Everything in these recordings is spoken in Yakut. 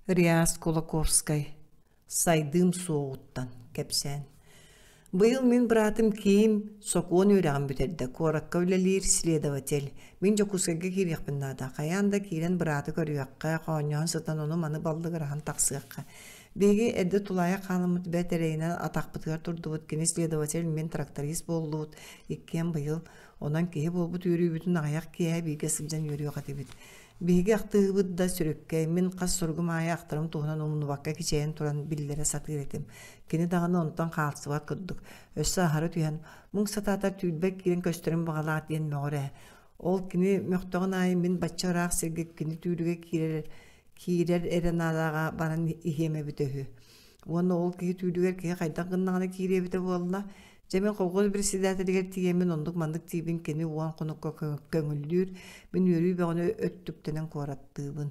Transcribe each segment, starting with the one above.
Реас Кулаковскай «Сайдыым суоҕуттан» кэпсээн. Быйыл мин быраатым Киим сокуон үөрэҕин бүтэрдэ, куоракка үлэлиир следователь. Мин Дьокуускайга киириэхпин наада. Хайаан да киирэн бырааты көрүөххэ, хоонньоһон сытан ону-маны баллыгыраһан тахсыахха. Биһиги эрдэ тулаайах хааламмыт бэрт эрэйинэн атахпытыгар турдубут. Кини следователь, мин тракторист буоллубут. Иккиэн быйыл. Онон киһи буолбут үөрүүбүтүн аҕыйах киэһэ бииргэ сылдьан үөрүөх этибит. Биһиги ахтыыбыт да сүрүккэй, мин хас суругум аайы ахтарым туһунан умнубакка кичэйэн туран биллэрэ сатыыр этим. Кини даҕаны онтон хаалсыбат курдук. Өссө аһары түһэн, муҥ сатаатар түүрбэт киирэн көстөрүм баҕалаах диэн мөҕөр ээ. Ол кини мөхтөҕүн аайы мин бачча ыраах сиргэ кини түүлүгэ киирэр, киирэр эрэ наадааҕа баран иһиэм эбитэ үһү. Уонна ол киһи түүлүгэр киһи хайдах гыннаҕына киириэ эбитэ буолла. Дьэ мин колхоз председателигэр тиийэммин оннук-маннык тиийбин кини уон хонукка көҥүллүүр, мин үөрүү бөҕөнү өттүктэнэн куораттыыбын.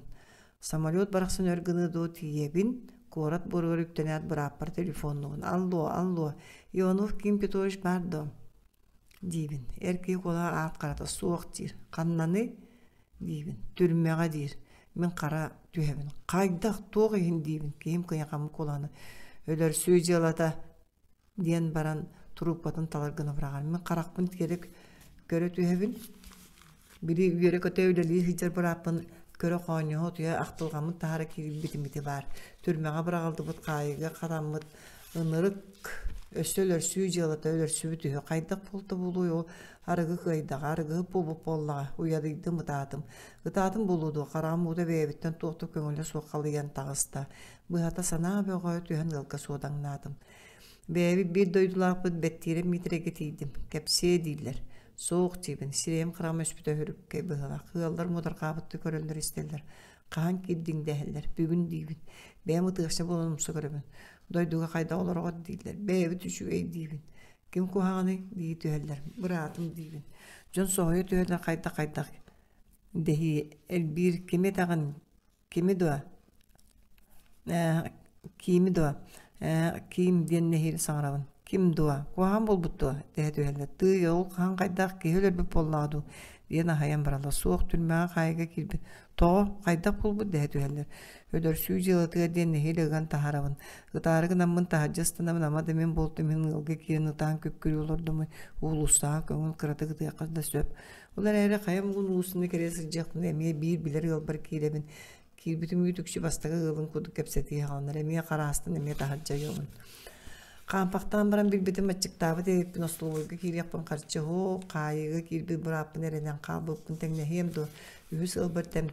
Самолет барахсан өр гыныа дуо тиийэбин, куорат буоругар үктэнээт бырааппар телефоннуубун. Алло, алло, Иванов Ким Петрович баар дуо? диибин. Эр киһи куолаһа аат харата суох диир. Ханнаный? диибин. Түрмэҕэ диир. Мин хара түһэбин. Хайдах, туох иһин диибин. Киһим кыйахаммыт куолаһынан өлөрсүү дьыалата диэн баран турууппатын талар гына быраҕар. Мин харахпын тиэрэ көрө түһэбин. Били үөрэ-көтө үлэлии сылдьар бырааппын көрө хоонньоһо утуйа ахтылҕаммыт таһара киирбитим ити баар. Түрмэҕэ быраҕыллыбыт хаайыыга хараммыт ынырык өссө өлөрсүү дьыалата өлөрсүбүт үһү. Хайдах буолта буолуой ол арыгы кыайдаҕа, арыгыһыт буолбут буоллаҕа. Уйадыйдым, ытаатым. Ытаатым буолуо дуо, хараҕым уута бэйэбиттэн туох да көҥүлэ суох халыйан таҕыста. Быһата санаа бөҕө түһэн ыалга суодаҥнаатым. Бэйэбит биир дойдулаахпыт Бэттиэрэп Миитэрэйгэ тиийдим. Кэпсиэ дииллэр. Суох диибин, сирэйим хараҕым өспүтэ өһүрүккэй быһыылаах. Ыаллар муодарҕаабыттыы көрөллөр-истэллэр. Хаһан киирдиҥ дэһэллэр. Бүгүн диибин. Бэйэм ытыахча буолан умса көрөбүн. Дойдуга хайдах олороҕут дииллэр. Бэйэбит үчүгэй диибин. Ким куһаҕаный дии түһэллэр. Быраатым диибин. Дьон соһуйа түһэллэр хайдах-хайдах дэһии элбиир кими этэҕин Кими дуо? Ээ, кими дуо? Ээ, ким диэн нэһиилэ саҥарабын. Ким дуо? Куһаҕан буолбут дуо? дэһэ түһэллэр. Тыый, ол хаһан хайдах киһи өлөрбүт буоллаҕа дуу? диэн аһайан бараллар. Суох түрмэҕэ хаайыыга киирбит. Тоҕо? Хайдах буолбут? дэһэ түһэллэр. Өлөрсүү дьыалатыгар диэн нэһиилэ ыган таһаарабын. Ытаары гынаммын таһырдьа ыстанабын, ама да мин буолтум иһин ыалга киирэн ытаан күккүрүү олордумуй. Уулуссаҕа көҥүл кыратык ытыахха да сөп. Ол эрээри хайа муҥун уулуссаны кэрийэ сылдьыахпын эмиэ биир билэр ыалбар киирэбин. Киирбитим үүт-үкчү бастакы ыалым курдук кэпсэтии хааланар. Эмиэ хараастан, эмиэ таһырдьа ыйабын. Хаампахтаан баран билбитим аччыктаабыт эбиппин остолобуойга киириэхпин харчы һуу, хаайыыга киирбит бырааппын эрэнэн хаалбыппын тэҥнэһиэм дуо? Үһүс ыалбар тэм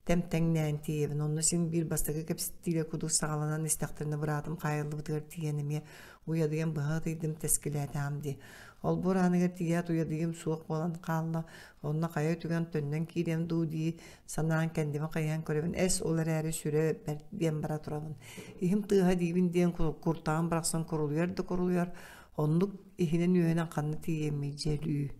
тэм-тэҥнээн тиийэбин. Онно син биир бастакы кэпсэтиилэр курдук саҕаланан истэхтэринэ быраатым хаайыллыбытыгар тиийэн эмиэ уйадыйан быһа ытыйдым, тэскилээтэҕим дии. Олбуор ааныгар тиийээт уйадыйым суох буолан хаалла. Онно хайа түгэн төннөн киириэм дуу дии санаан кэннибин хайыһан көрөбүн. Эс, ол эрээри сүрэ бэрт диэн бара турабын. Иһим тыаһа диибин диэн куртаҕым барахсан курулуйар да курулуйар. Оннук иһинэн-үөһүнэн ханна тиийэмий дьэ өлүү.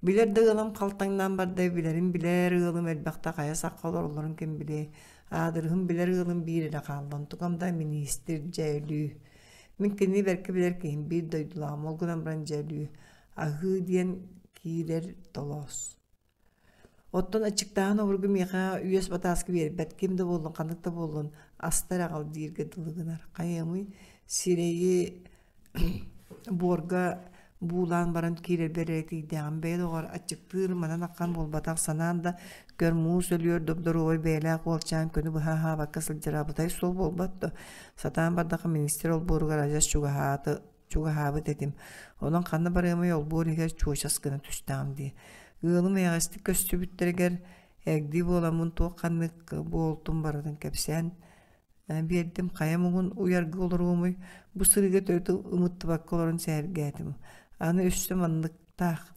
Билэр да ыалым халтаҥнаан барда, билэрин билэр ыалым элбэхтэ хайа сахха олороллорун ким билиэй. Аадырыһым билэр ыалым биир эрэ хаалла, онтукам да миниистир дьэ өлүү. Мин кинини бэркэ билэр киһим, биир дойдулааҕым, ол гынан баран дьэ өлүү. Аһыы диэн киирэр толоос. Оттон аччыктааһын обургу миэхэ үөс батааска биэрбэт, ким да буоллун, ханнык да буоллун, аста эрэ аҕал дииргэ дылы гынар. Хайыамый, сирэйи буорга буулаан баран киирэрбэр эрэ тиийдэҕим. Бэйэ доҕор, аччыктыыр манан аххан буолбатах, санаан да көр муус өлүөр доп-доруобай бэйэлээх уолчаан күнү быһа аһаабакка сылдьара абытай суол буолбат дуо? Сатаан бардахха министр олбуоругар адьас чугаһааты чугаһаабыт этим. Онон ханна барыамый олбуор иһигэр чуочас гына түстэҕим дии. Ыалым эйэҕэстик көстүбүттэригэр эгди буоламмын туох ханнык буолтун барытын кэпсээн биэрдим. Хайа муҥун уйарга олоруомуй, бу сырыыга төрүт ымыттыбакка олорон сэһэргээтим. Аны өссө манныктаах.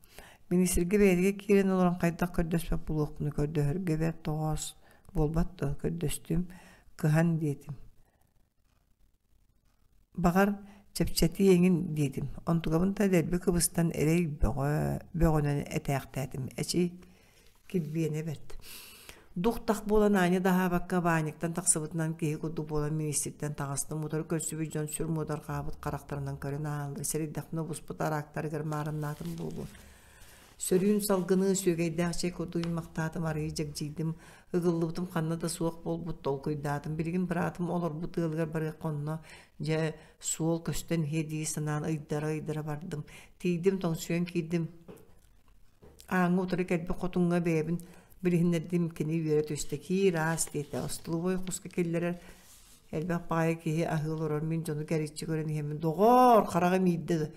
Министргэ бэйэтигэр киирэн олорон хайдах көрдөспөт буолуохпуну көрдөһөргө бэрт тоҕоос буолбат дуо көрдөстүм, кыһан диэтим. Баҕар, чэпчэтии эҥин диэтим. Онтукабын да дэлби кыбыстан эрэй бөҕө бөҕөнөн этээхтээтим. Эчи, килбиэнэ бэрт. Дух-тах буолан аанньа да аһаабакка баанньыктан тахсыбытынан киһи курдук буолан миниистиртэн таҕыстым. Утары көрсүбүт дьон сүр муодарҕаабыт харахтарынан көрөн ааһаллар. Сэрэйдэхпинэ буспут араактарыгар маарыннаатым буолуо. Сөрүүн салгыны сүөгэйдээх чэй курдук ыймахтаатым, арыйы дьэгдьийдим, ыгыллыбытым ханна да суох буолбут толкуйдаатым. Билигин быраатым олорбут ыалыгар барыахха онно дьэ суол көстөн иһиэ дии санаан ыйдара-ыйдара бардым. Тиийдим, тоҥсуйан киирдим. Ааҥҥа утары кэлбит хотуҥҥа бэйэбин билиһиннэрдим, кини үөрэ түстэ, киир аас диэтэ. Остолобуой хоско киллэрэр элбэх баҕайы киһи аһыы олорор, мин дьону кэриччи көрөн иһэммин, доҕоор, хараҕым иирдэ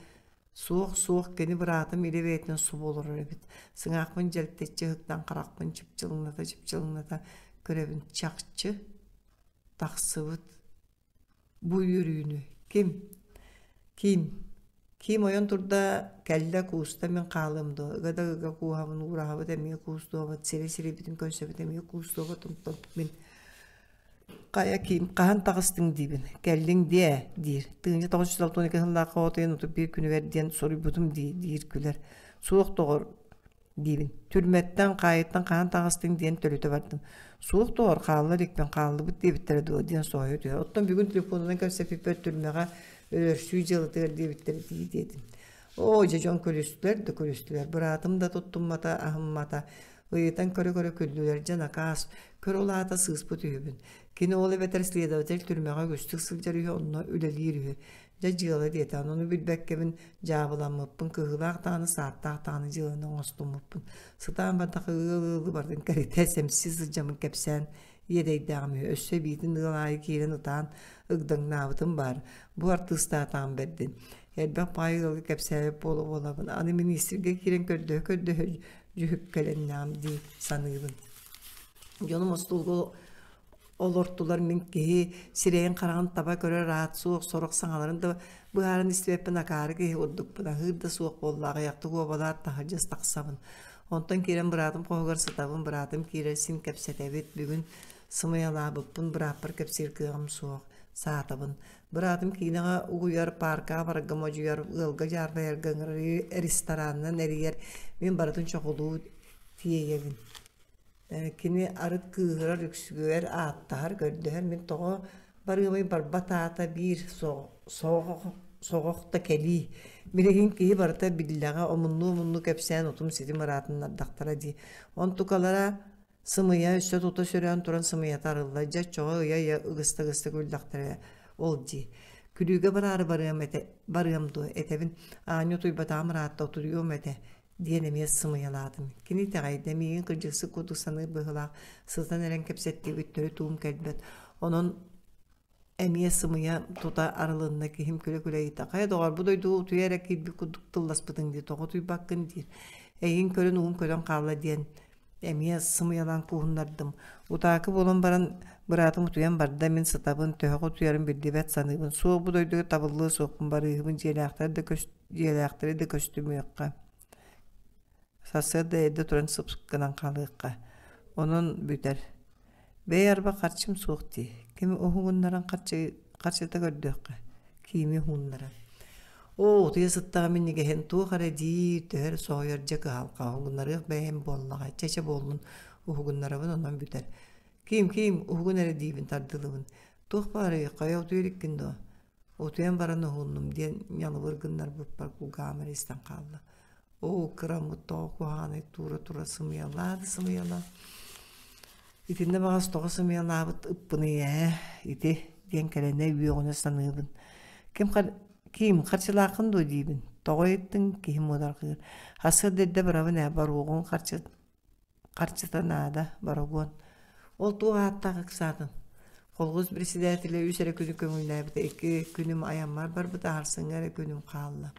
Суох, суох, кини быраатым илэ бэйэтинэн субу олорор эбит. Сыҥаахпын дьэлтэччи ыһыктан харахпын чыпчылыҥната-чыпчылыҥната көрөбүн. Чахчы тахсыбыт бу үөрүүнү ким? Ким? Ким ойон турда, кэллэ, кууста мин хаалыам дуо? Ыга да ыга кууһабын, уураһабыт эмиэ куустуобат, сири-сирибитин көрсөбүт эмиэ куустуобат, онтон мин Хайа Ким, хаһан таҕыстыҥ диибин, кэллиҥ диэ диир. 1962 сыллаахха отуйан 31 күнүгэр диэн суруйбутум дии диир күлэр. Суох доҕор диибин. Түрмэттэн, хаайыттан хаһан таҕыстыҥ диэн төлүтэ бардым. Суох доҕор, хаалла иликпин, хааллыбыт диэбиттэрэ дуо диэн соһуйа түһэр. Оттон бүгүн телефонунан кэпсэппиппэр түрмэҕэ өлөрсүү дьыалатыгар диэбиттэрэ дии диэтим. Оо, дьэ дьон күлүстүлэр да күлүстүлэр. Быраатым да туттуммата, аһыммата. Ыйытан көрө-көрө күллүлэр, дьэ накаас, көр ол аата сыыспыт үһүбүн. Кини ол эбэтэр следователь түрмэҕэ үгүстүк сылдьар үһү, онно үлэлиир үһү. Дьэ дьыала диэтэ, ону билбэккэбин дьаабыламмыппын, кыһыылаах даҕаны, сааттаах даҕаны дьыаланы оҥостуммуппун. Сытаан бардах ыал-ыалы бардын кэритэ сэмси сылдьаммын кэпсээн иэдэйдээҕим үһү. Өссө эбиитин ыал аайы киирэн ытаан ыгдаҥнаабытым баар. Бу артыыстаатаҕым бэрдин. Элбэх баай ыалга кэпсээбит буола-буолабын. Аны миниистиргэ киирэн көрдөһө-көрдөһө дьүһүккэлэннэҕим дии саныыбын. Дьонум остуолга олортулар мин киһи сирэйин-хараҕын таба көрөр аат суох, сорох саҥаларын да быһааран истибэппин акаары киһи курдукпун, аһыыр да суох буолла, аҕыйахтык уобалаат таһырдьа тахсабын. Онтон киирэн быраатым хоһугар сытабын, быраатым киирэр син кэпсэтэбит, бүгүн сымыйалаабыппын бырааппар кэпсиир кыаҕым суох, саатабын. Быраатым киинэҕэ угуйар, пааркаҕа барарга модьуйар, ыалга дьаарбайарга ыҥырар, ресторанынан эрийэр, мин барытын чохулуу тиэйэбин. Кини арыт кыыһырар, үксүгэр ааттаһар, көрдөһөр, мин тоҕо барыамай барбат аата биир соҕох да кэлии. Билигин киһи барыта биллэҕэ, омуннуу-омуннуу кэпсээн утум-ситим ыраатыннардахтара дии. Онтукалара Сымыйа өссө тута сөрөөн туран сымыйата арыллар, дьэ оччоҕо ыйа-ыйа ыгыста-ыгыста күллэхтэрэ ол дии. Күлүүгэ бараары барыам этэ барыам дуо этэбин, аанньа утуйбатаҕым ыраатта утуйуом этэ диэн эмиэ сымыйалаатым. Кини итэҕэйдэ, миигин кырдьыксыт курдук саныыр быһыылаах, сытан эрэн кэпсэттибит, төрүт уум кэлбэт. Онон Эмиэ сымыйа тута арылынна киһим күлэ-күлэ ыйыта: «Хайа доҕоор, бу дойдуга утуйа эрэ киирбит курдук тылласпытыҥ дии, тоҕо утуйбаккын?» диир. «Эйигин көрөн уум көтөн хаалла» диэн эмиэ сымыйалаан кууһуннардым. Утаакы буолан баран быраатым утуйан барда, мин сытабын, төһөҕө утуйарым биллибэт саныыбын. Суох бу дойдуга табыллыа суохпун, барыыһыбын, дьиэлээхтэри да көс дьиэлээхтэри да көстүмүөххэ. Сарсыарда эрдэ туран сып гынан хаалыахха. Онон бүтэр. Бэйэ арба харчым суох дии. Кими уһугуннаран харчы, харчыта көрдүөххэ. Кими уһуннаран. Оо, утуйа сыттаҕа минньигэһин туох эрэ диир, төһө эрэ соһуйар дьэ кыһалҕа. Уһугуннарыах бэйэм буоллаҕа. Чэ-чэ буоллун, уһугуннарабын онон бүтэр. Ким, ким, уһугун эрэ диибин тардылыбын. Туох баарый, хайа утуйа иликкин дуо? Утуйан баран уһуннум диэн ньалыбыр гыннарбыппар кулгааҕым эрэ истэн хаалла. Оо, кыраммыт тоҕо куһаҕанай туура тура сымыйалаа да сымыйалаа. Итиннэ баҕас тоҕо сымыйалаабыт ыппыный ээ, ити диэн кэлэнэ үөҕүнэ саныыбын. Ким, ким харчылааххын дуо диибин. Тоҕо ыйыттыҥ киһи муодарҕыыр. Сарсыарда эрдэ барабын ээ, боруогун харчы Харчыта наада, борогуон. Ол туох ааттаах ыксаатын? Колхуос председателэ үс эрэ күнү көҥүллээбитэ, икки күнүм айаммар барбыта, сарсыҥҥы эрэ күнүм хаалла.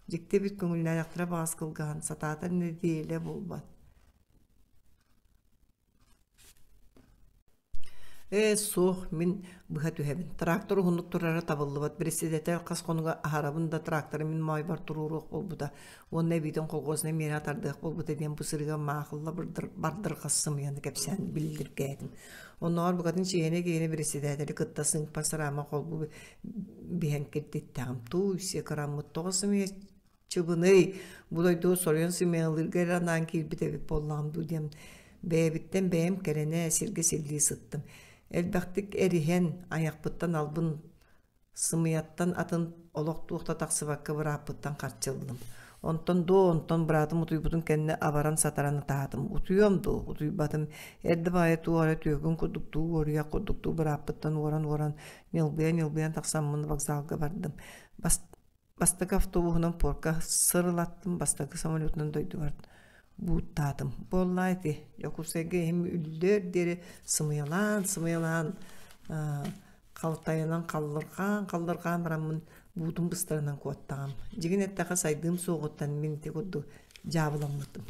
Дьикти эбит көҥүллээтэхтэрэ баҕас кылгаһан, сатаатар нэдиэлэ буолбат. Ээ, суох, мин быһа түһэбин. Трактор уһуннук турара табыллыбат. Председатель хас хонуга аһарабын да тракторы мин моойбор туруоруох буолбута уонна эбиитин колхознай миэрэ тардыах буолбута диэн бу сырыыга маахылла бардырҕас сымыйаны кэпсээн биллиргээтим. Оннооҕор букатын чиэһинэй киһини председатели кытта сыыҥпа сыраама холбуу биһэн киртиттэҕим. Тууй-сиэ кыраммыт тоҕо сымыйа Чыбыный, бу дойдуга соруйан сымыйалыырга эрэ анаан киирбит эбит буоллаҕым дуу диэн бэйэбиттэн бэйэм кэрэнэ сиргэ силлии сыттым. Элбэхтик эриһэн, айахпыттан албын сымыйаттан атын олох туох да тахсыбакка бырааппыттан харчы ыллым. Онтон доо, онтон быраатым утуйбутун кэннэ абаран-сатаран ытаатым. Утуйуом дуо, утуйбатым. Эрдэ баҕайы туох эрэ түөкүн курдук дуу, уоруйах курдук дуу бырааппыттан уоран-уоран, ньылбыйан-ньылбыйан тахсаммын вокзалга бардым. Бастакы автобуһунан пуорка сырылаттым, бастакы самолетунан дойдубар бууттаатым. Буоллаа ити, Дьокуускайга иһим үллүөр диэри сымыйалаан-сымыйалаан халтайынан халлырҕаан-халлырҕаан бараммын буутум быстарынан куоттаҕым. Дьигин эттэххэ сайдыым суоҕуттан мин ити курдук дьаабыламмытым.